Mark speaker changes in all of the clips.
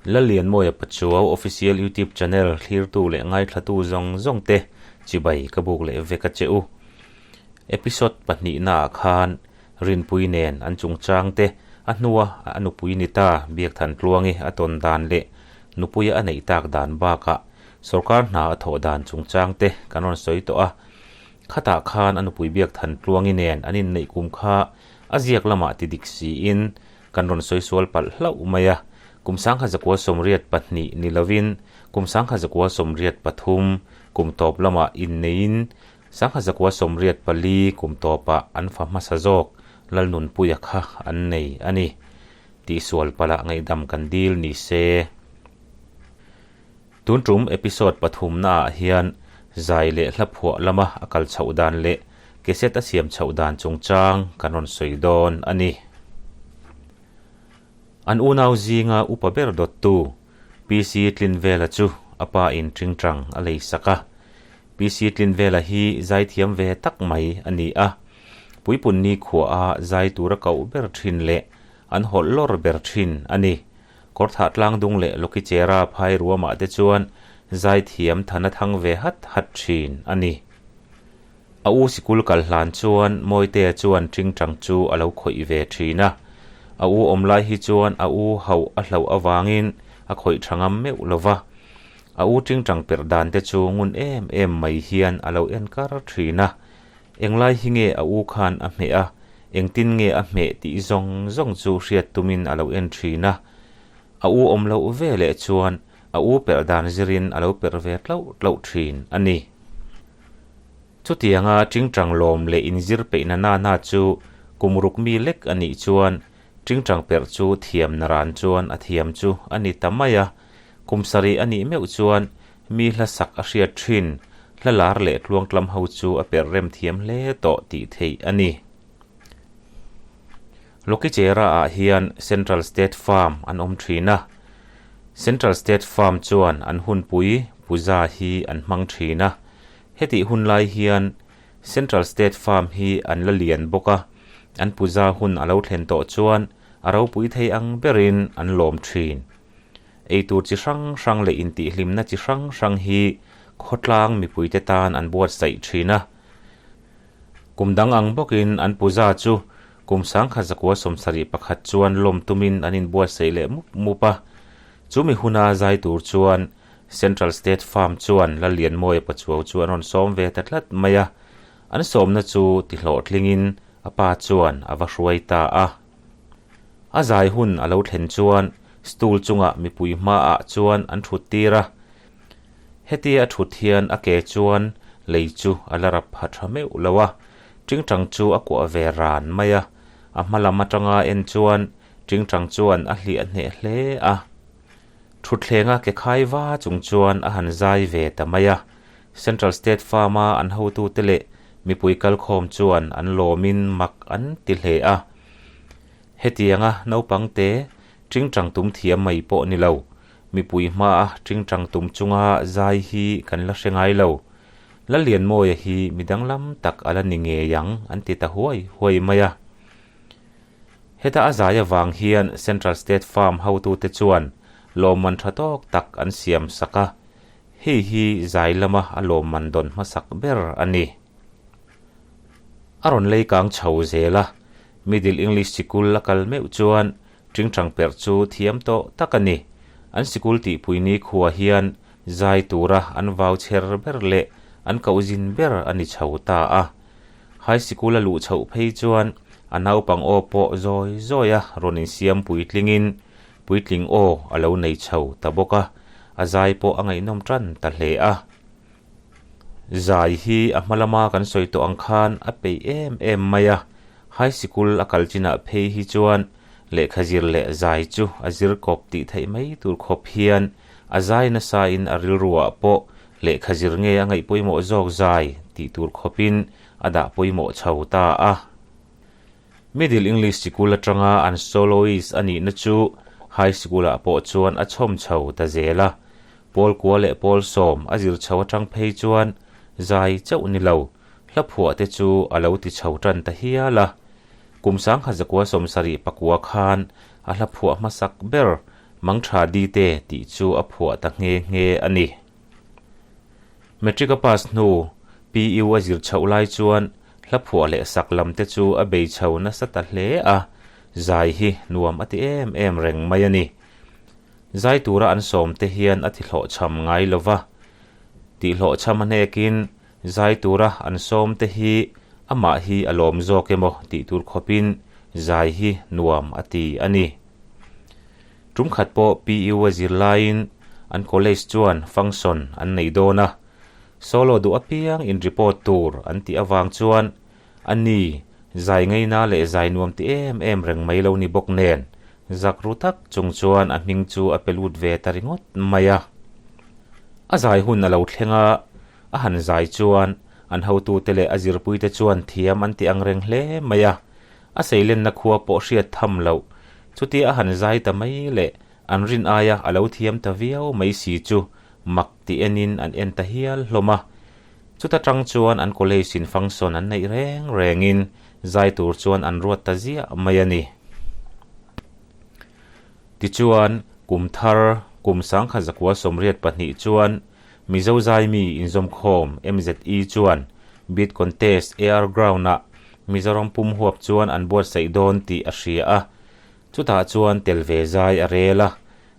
Speaker 1: Lallianmawia Pachuau Official YouTube Channel thlirtu leh ngaithlatu zawng zawng te chibai ka buk leh vek a che u. Episode pahnihnaah khan Rinpui nen an chungchang te a hnua a nupui ni ta Biakthan Tluangi a tawn dan leh nupuia a neih tak dan bakah sawrkar hna a thawh dan chungchang te kan rawn sawi tawh a. Khatah khan a nupui Biakthan Tluangi nen an inneih kum kha a ziak lamah ti dik siin Kan rawn sawi sual palh hlauh mai a, kum sangkhat zakua 82 ni lovin kum sangkhat zakua 83 kum tawp lamah inneiin sangkhat zakua 84 kum tawpah an fa hmasa zawk Lalnunpuia kha an nei a ni. Tihsual palh ah ngaihdam kan dil ni se. Tun tum episode pathumna ah hian zai leh hla phuah lama a kal chhoh dan leh cassette a siam chhoh dan chungchang kan rawn sawi dawn a ni. An unau zinga upa ber dawttu PC Tlinvela chu a pa in tingtang a lei sak a. PC Tlinvela hi zaithiam ve tak mai a ni a. Puipunni khuaha zai tura koh ber thin leh an hawlh lawr ber thin a ni. Kawrthah tlangdung leh Lokichera phai ruamah te chuan zaithiam thana thang ve hat hat thin a ni. A u sikul kal hlan chuan Mawitea chuan tingtang chu a lo khawih ve thin a. A u awm lai hi chuan a u hauh a hlauh avangin a khawih tha ngam meuh lo va. A u tingtang perh dan te chu ngun em em mai hian a lo en kar thin a. Englai hi nge a u khan a hmeh a, engtin nge a hmeh tih zawng zawng chu hriat tumin a lo en thin a. A u awm loh ve leh chuan a u perh dan zirin a lo perh ve tlauh tlauh thin a ni. Chutianga tingtang lawm leh inzir peihna na na chu kum ruk mi lek a nih chuan tingtang perh chu thiam na ran chuan a thiam chu a ni ta mai a. Kum sarih a nih meuh chuan Mi hla sak a hriat thin, hla lar leh tluangtlam ho chu a perh rem thiam hle tawh tih theih a ni. Lokichera ah hian Central State Farm an awm thin a. Central State Farm chuan an hunpui puja hi an hmang thin a. Hetih hun lai hian Central State Farm hi an la lian bawk a, an puja hun a lo thlen tawh chuan a ropui thei ang berin an lawm thin. Eitur chi hrang hrang leh intihhlimna chi hrang hrang hi khawtlang mipuite tan an buatsaih thin a. Kum dang ang bawkin an puja chu kum 1971 chuan lawm tumin an inbuatsaih leh mup mup a. Chumi huna zai tur chuan Central State Farm chuan Lallianmawia Pachuau chu an rawn sawm ve ta tlat mai a. An sawmna chu tihlawhtlingin a pa chuan a va hruai ta a. A zai hun a lo thlen chuan stool chungah mipui hmaah chuan an thut tir a. Hetia a thut hian a ke chuan lei chu a la rap pha tha meuh lo a, tingtang chu a kuah ve ran mai a. A hma lam atanga en chuan tingtang chuan a hliah hneh hle a. Thutthleng a ke khai va chung chuan a han zai ve ta mai a. Central State Farm-a an hotute leh mipui kalkhawm chuan an lawmin mak an ti hle a. Hetianga naupangte tingtang tum thiam mai pawh ni lo, mipui hmaa tingtang tum chunga zai hi kan la hre ngai lo. Lallianmawia hi mi danglam tak a la ni ngei ang an ti ta huai huai mai a. Heta a zai avang hian Central State Farm hotute chuan lawmman tha tawk tak an siam sak a, hei hi zai lama a lawmman dawn hmasak ber a ni. A rawn lei kang chho zel a, Middle English sikul a kal meuh chuan tingtang perh chu thiam tawh tak a ni. An sikul tihpui ni khua hian zai tura an vau chher ber leh an koh zin ber a ni chho ta a. High sikul a luh chhoh phei chuan a naupang aw pawh zawi zawi a rawn insiam puitlingin puitling aw a lo nei chho ta bawk a, a zai pawh a ngaihnawm tan ta hle a. Zai hi a hma lama kan sawi tawh ang khan a peih em em mai a, high sikul a kal chinah phei hi chuan lehkha zir leh zai chu a zir kawp tih theih mai tur khawp hian a zai nasain a rilruah pawh lehkha zir nge a ngaih pawimawh zawk zai tih tur khawpin a dah pawimawh chho ta a. Middle English sikul atanga an soloist a nihna chu high school-ah pawh chuan a chhawm chho ta zel a. Pawl kua leh pawl sawm a zir chho atang phei chuan zai chauh ni lo, hla phuah te chu a lo ti chho tan ta hial a. Kum 1974 khan a hla phuah hmasak ber. Mangtha Dite tih chu a phuah ta nghe nghe a ni. Matric a pass hnu, PU a zir chhoh lai chuan hla phuah leh sak lam te chu a bei chho nasa ta hle a, zai hi nuam a ti em em reng mai a ni. Zai tura an sawm te hian a tihlawhchham ngai lo va, tihlawhchham a hnekin zai tura an sawm te hi amah hi a lawm zawk emaw tih tur khawpin zai hi nuam a ti a ni. Tum khat pawh PU a zir laiin an college chuan function an nei dawn a, solo duh apiang in report tur an tih avang chuan a ni, zai ngaina leh zai nuam ti em em reng mai lo ni bawk nen zak ru tak chung chuan a hming chu a pe lut ve ta ringawt mai a. A zai hun a lo thleng a, a han zai chuan an hotute leh a zirpuite chuan thiam an ti ang reng hle mai a, A seilenna khua pawh hriat tham loh. Chutia a han zai ta mai leh an rin aia a lo thiam ta viau mai si chu mak ti enin an en ta hial hlawm a. Chuta tang chuan an college in function an neih reng rengin zai tur chuan an ruat ta ziah mai a ni. Tichuan, kum thar, kum sangkhat zakua 82 chuan Mizo zaimi inzawmkhawm MZE chuan Beat Contest AR Ground-ah Mizoram pum huap chuan an buatsaih dawn tih a hria a, chutah chuan tel ve zai a rel a,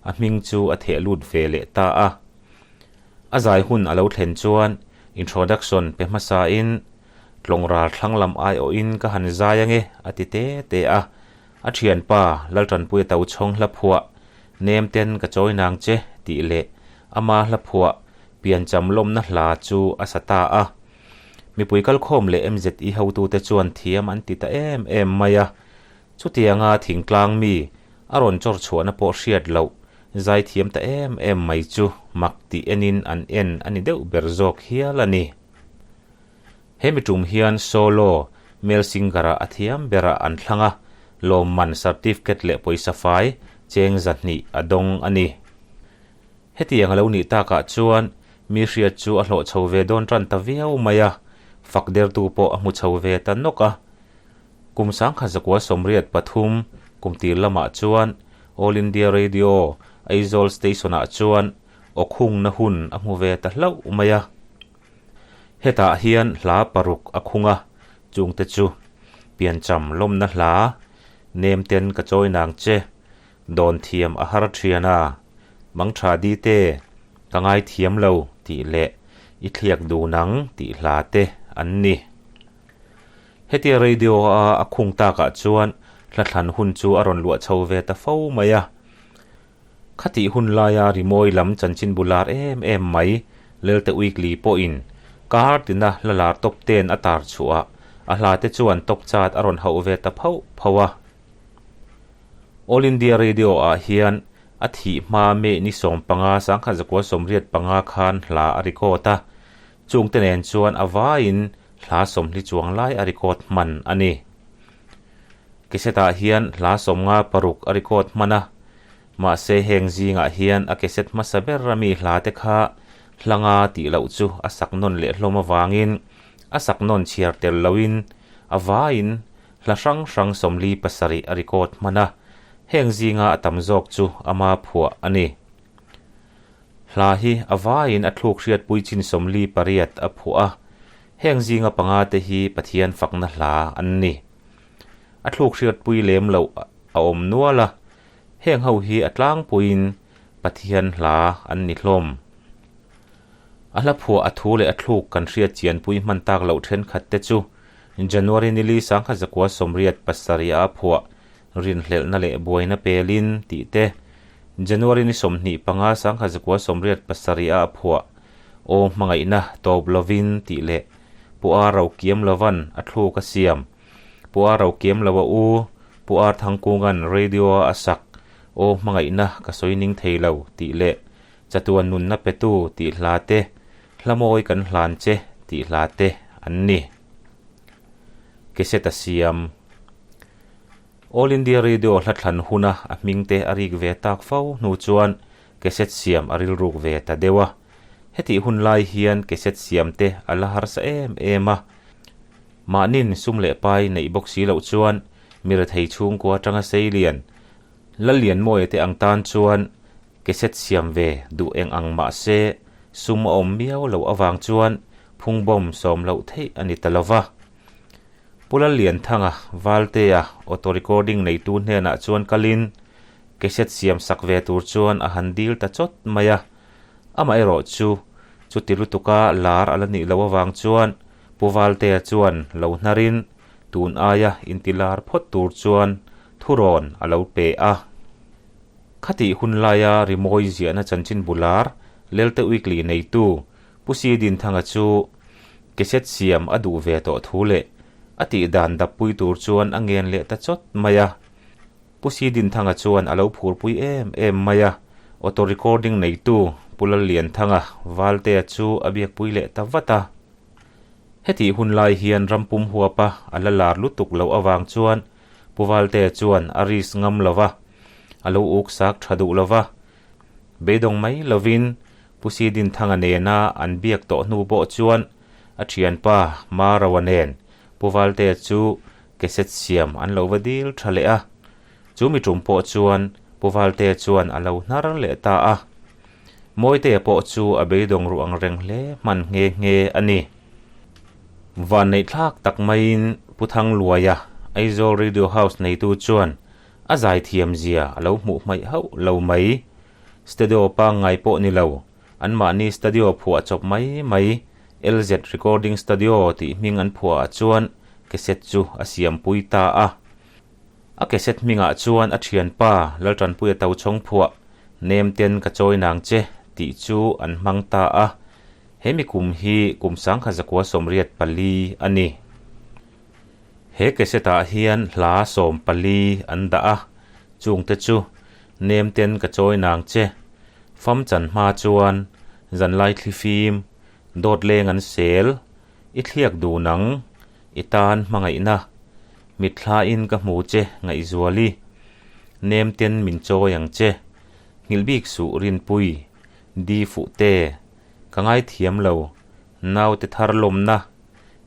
Speaker 1: a hming chu a theh lut ve leh ta a. A zai hun a lo thlen chuan introduction pe hmasain Tlawng ral thlang lam aiawhin ka han zai ange a ti te te a, a thianpa Laltanpuia Tochhawng hla phuah Nem ten ka chawi nang che tih leh ama hla phuah piancham lawmna hla chu a sa ta a. Mipui kalkhawm leh MZE hotute chuan thiam an ti ta em em mai a. Chutianga thingtlang mi a rawn chawr chhuahna pawh hriat loh zai thiam ta em em mai chu mak tih enin an en a ni deuh ber zawk hial a ni. He mi tum hian solo male singer-ah a thiam berah an thlang a, lawmman certificate leh pawisa fai cheng 200 a dawng a ni. Hetiang a lo nih takah chuan mi hriat chu a hlawh chho ve dawn tan ta viau mai a, fak dertu pawh a hmu chho ve ta nawk a. Kum 1983 kum tir lamah chuan All India Radio, Aizawl Station-ah chuan awkhungna hun a hmu ve ta hlauh mai a. Hetah hian hla paruk a khung a, chungte chu, Piancham lawmna hla, Nem ten ka chawi nang che, Dawn thiam a har thian a, Mangtha dite, ka ngai thiam lo tih leh I thliak dun ang tih hla te an ni. Hetia radio a a khung takah chuan hla thlan hun chu a rawn luah chho ve ta fo mai a. Khatih hun laia rimawi lam chanchin bu lar em em mai Lelte Weekly pawhin kar tina hla lar top ten a tar chhuah a hla te chuan top chart a rawn hauh ve ta phauh phauh a. All India Radio ah hian a thih hma May ni 15 1985 khan hla a record a, chungte nen chuan a vaiin hla 40 chuang lai a record hman a ni. Cassette-ah hian hla 56 a record hman a, mahse heng zingah hian a cassette hmasa ber a mi hla te kha hla nga tih loh chu a sak nawn leh hlawm avangin a sak nawn chhiar tel loin a vaiin hla hrang hrang 47 a record hman a, heng zinga a tam zawk chu ama phuah a ni. Hla hi a vaiin a thluk hriatpui chin 48 a phuah a, heng zinga panga te hi Pathian fakna hla an ni. A thluk hriatpui lem loh a awm nual a, heng ho hi a tlangpuiin Pathian hla an ni hlawm. A hla phuah a thu leh a thluk kan hriat chianpui hman tak loh thenkhat te chu January nili 1987 a phuah rinhlelhna leh buaina pelin tih te, January ni 25 1987 a phuah Aw hmangaihna tawp lovin tih leh Pu Ar Rokiam Lovan a thluk a siam. Pu Ar Rokiam Lo a u Pu Ar Thangkunga'n radio a a sak Aw hmangaihna ka sawi ning thei lo tih leh Chatuan nunna petu tih hla te, Hla mawi kan hlan che tih hla te an ni. Cassette a siam. All India Radio hla thlan huna a hming te a rik ve tak fo hnu chuan cassette siam a rilruk ve ta deuh a. Hetih hun lai hian cassette siam te a la harsa em em a. Mahnin sum leh pai neih bawk si loh chuan mi rethei chhungkua atanga seilian. Lallianmawia te ang tan chuan cassette siam ve duh eng ang mah se sum a awm miau loh avang chuan phungbawm sawm loh theih a ni ta lo va. Pu Lallianthanga Valtea auto recording neitu hnenah chuan kalin cassette siam sak ve tur chuan a han dil ta chawt mai a. Amaherawh chu chuti lutuka lar a la nih loh avang chuan Pu Valtea chuan lo hnarin tun aia inti lar phawt tur chuan thurawn a lo pe a. Khatih hun laia rimawi ziahna chanchinbu lar Lelte Weekly neitu Pu Si Dinthanga chu cassette siam a duh ve tawh thu leh a tih dan dappui tur chuan a ngen leh ta chawt mai a. Pu Si Dinthanga chuan a lo phurpui em em mai a, auto recording neitu Pu Lallianthanga Valtea chu a biakpui leh ta vat a. Hetih hun lai hian rampum huapa a la lar lutuk loh avang chuan Pu Valtea chuan a risk ngam lo va, a lo uk sak tha duh lo va. Beidawng mai lovin Pu Si Dinthanga nena an biak tawh hnu pawh chuan a thianpa Marawa nen Pu Valtea chu cassette siam an lo va dil tha leh a. Chu mi tum pawh chuan Pu Valtea chuan a lo hnar leh ta a. Mawitea pawh chu a beidawng ruh ang reng hle hman nghe nghe a ni. Vanneih thlak tak maiin Pu Thangluaia, Aizawl Radio House neitu chuan a zaithiam zia a lo hmuh hmaih hauh lo mai. Studio pangngai pawh ni lo, anmahni studio phuah chawp mai mai LZ Recording Studio tih hming an phuahah chuan cassette chu a siampui ta a. A cassette hmingah chuan a thianpa Laltanpuia Tochhawng phuah Nem ten ka chawi nang che tih chu an hmang ta a. He mi kum hi kum 1984 a ni. He cassette ah hian hla 14 an dah a, chungte chu Nem ten ka chawi nang che, Fam chan hma chuan, Zanlai thlifim, Dawt leng an sel, I thliak duh nang, I tan hmangaihna, Mitthlain ka hmu che Ngaihzuali, Nem ten min chawi ang che, Nghilh bik suh Rinpui, Di fuh te, Ka ngaithiam lo, Naute thar lawmna,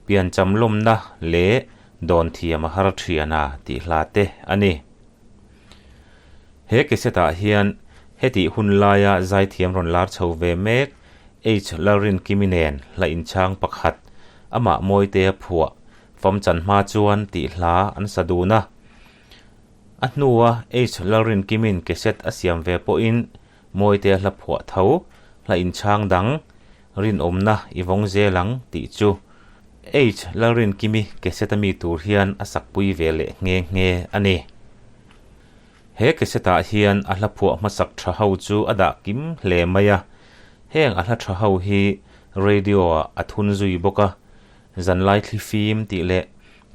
Speaker 1: Piancham lawmna leh dawn thiam a har thiana tih hla te a ni. He cassette ah hian hetih hun laia zaithiam rawn lar chho ve mek H Lalrinkimi nen hla inchhang pakhat amah Mawitea phuah Famchan hma chuan tih hla an sa dun a. A hnua H Lalrinkimin cassette a siam ve pawhin Mawitea hla phuah tho hla inchhang dang rinawmna i vawng zel ang tih chu H Lalrinkimi cassette ami tur hian a sakpui ve leh nghe nghe a ni. He cassette ah hian a hla phuah hmasak tha ho chu a dah kim hle mai a, heng a hla tha ho hi radio ah a thun zui bawk a, Zanlai thlifim tih leh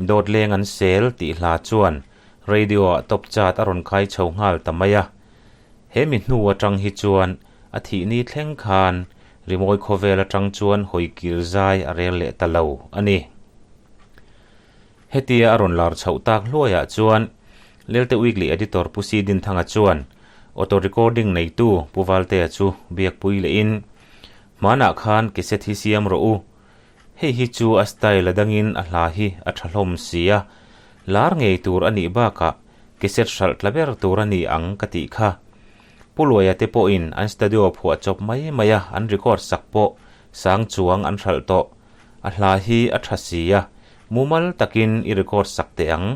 Speaker 1: Dawt leng an sel tih hla chuan radio ah top chart a rawn kai chho nghal ta mai a. He mi hnu atang hi chuan a thih ni thleng khan rimawi khawvel atang chuan hawi kir zai a rel leh ta lo a ni. Hetia a rawn lar chhoh tak hluaiah chuan Lelte Weekly Editor Pu Si Dinthanga chuan Auto Recording neitu Pu Valtea chu biakpui lehin, Hmanah khan cassette hi siam rawh u. Hei hi chu a style a dangin a hla hi a tha hlawm si a, lar ngei tur a nih bakah cassette hralh tla ber tur a ni ang ka tih kha. Pu Luaia te pawhin an studio phuah chawp mai mai a an record sak pawh sang chuang an hralh tawh. A hla hi a tha si a, mumal takin i record sak teh ang,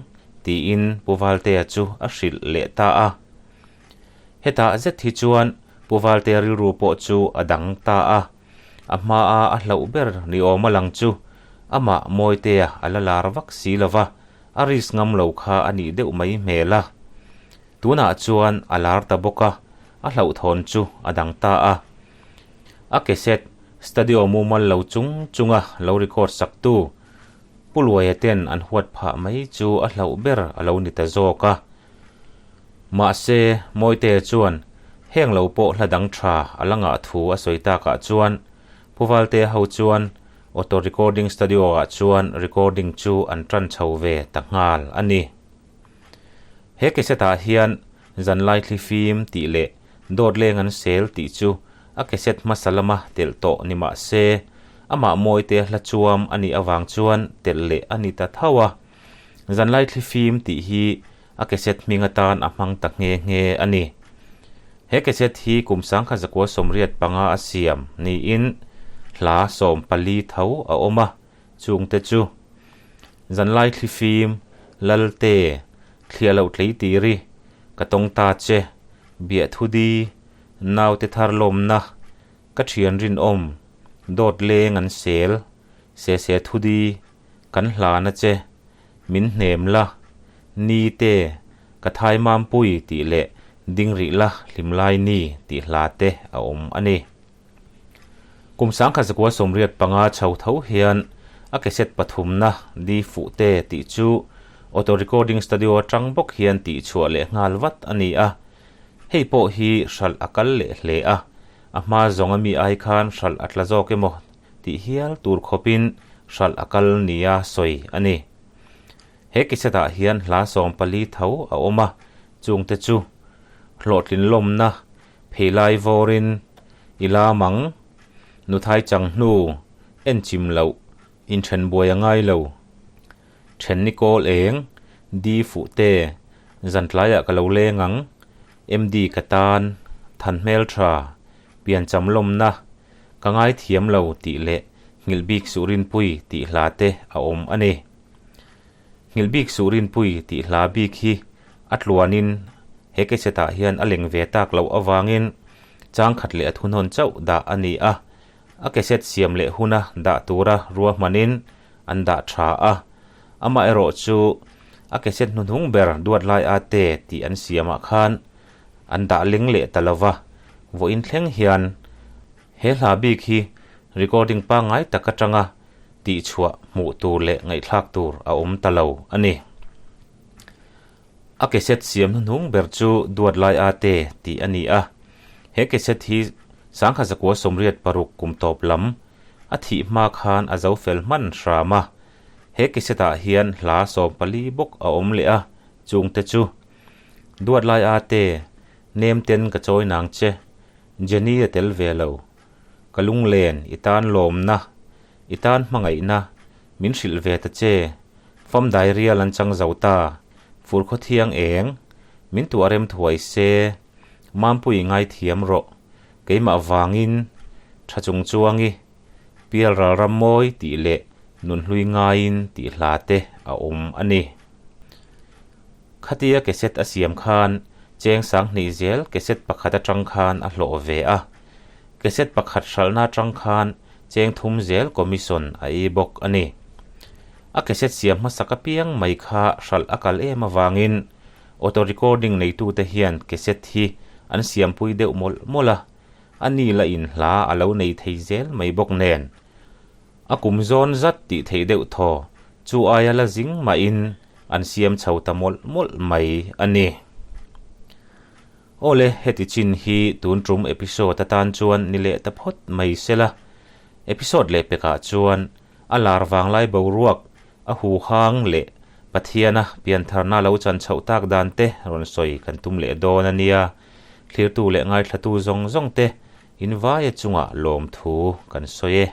Speaker 1: tiin Pu Valtea chu a hrilh leh ta a. Hetah zet hi chuan Pu Valtea rilru pawh chu a dang ta a, a hmaa a hlauh ber ni awm a lang chu amah Mawitea a la lar vak si lo va, a risk ngam lo kha a nih deuh mai hmel a. Tunah chuan a lar ta bawk a, a hlauhthawn chu a dang ta a. A cassette studio mumal lo chung chunga lo record saktu Pu Luaia ten an huat phah mai chu a hlauh ber a lo ni ta zawk a. Mahse, Mawitea chuan heng lo pawh hla dang tha a la ngah thu a sawi takah chuan Pu Valtea ho chuan auto recording studio ah chuan recording chu an tan chho ve ta nghal a ni. He cassette ah hian Zanlai thlifim tih leh dawt leng an sel tih chu a cassette hmasa lama telh tawh ni mah se, amah Mawite hla chuam a nih avang chuan telh leh a ni ta tho a. Zanlai thlifim tih hi a cassette hming atan a hmang ta nghe nghe a ni. He cassette hi kum 1985 a siam niin hla 14 tho a awm a, chungte chu Zanlai Thlifim, Lalte, Thliah Loh Tleitiri, Ka Tawng Ta Che, Biahthudi, Naute Thar Lawmna, Ka Thian Rinawm, Dawt Leng An Sel, Se Se Thudi, Kan Hlana Che, Min Hnem La, Ni Te, Ka Thai Mampui tih leh Ding Rih La Hlim Lai Ni tih hla te a awm a ni. Kum 1985 chho tho hian a cassette pathumna Di Fuh Te tih chu Auto Recording Studio atang bawk hian tihchhuah leh nghal vat a ni a. Hei pawh hi hralh a kal leh hle a, a hma zawng ami ai khan hralh a tla zawk emaw tih hial tur khawpin hralh a kal nia sawi a ni. He cassette ah hian hla 14 tho a awm a, chungte chu hlawhtlin lawmna Pheilai vawrin i lam ang, nuthai chang hnu en chim loh, inthen buai a ngai lo. Then ni kawl eng, di fuh te, zan tlaiah ka lo leng ang, MD ka tan, than hmel tha, piancham lawmna, ka ngaithiam lo tih leh nghilh bik suh rinpui tih hla te a awm a ni. Nghilh bik suh rinpui tih hla bik hi a tluanin he cassette-ah hian a leng ve tak loh avangin chang khat leh a thuhnawn chauh dah a ni a, a cassette siam leh huna dah tura ruahmanin an dah tha a. Amaherawh chu a cassette hnuhnung ber duat lai a te tih an siamah khan an dah leng leh ta lova, vawiin thleng hian he hla bik hi recording pangngai tak atanga tihchhuah hmuh tur leh ngaihthlak tur a awm ta lo a ni. A cassette siam hnuhnung ber chu Duat Lai A Te tih a ni a. He cassette hi 1986 kum tawp lam a thih hma khan a zo fel hman hram a. He cassette ah hian hla 14 bawk a awm leh a, chungte chu Duat Lai A Te, Nem Ten Ka Chawi Nang Che, Jenny a tel ve lo, Ka lunglen i tan lawmna, i tan hmangaihna min hrilh ve ta che, fam dairial an chang zo ta, fur khaw thiang eng, min tuah rem thuai se, Mampui ngaithiam rawh, keimah vangin tha chung chuangi pial ral ram mawi tih leh nunhlui ngaiin tih hla te a awm a ni. Khatia cassette a siam khan cheng 2000 zel cassette pakhat atang khan a hlawh ve a. Cassette pakhat hralhna atang khan cheng 3 zel commission a ei bawk a ni. A cassette siam hmasak apiang mai kha hralh a kal em avangin auto recording neitute hian cassette hi an siampui deuh mawlh mawlh a, a ni la in hla a lo nei thei zel mai bawk nen. A kum zawn zat tih theih deuh thaw chu aia la zing mahin an siam chho ta mawlh mawlh mai a ni. Awle, heti chin hi tun tum episode atan chuan ni leh ta phawt mai sela. Episode leh pekah chuan a lar vanglai boruak, a huhang leh Pathiana piantharna lo chan chhoh tak dan te rawn sawi kan tum leh dawn a nia. Thlirtu leh ngaithlatu zawng zawng te invaia chungah lawmthu kan sawi e.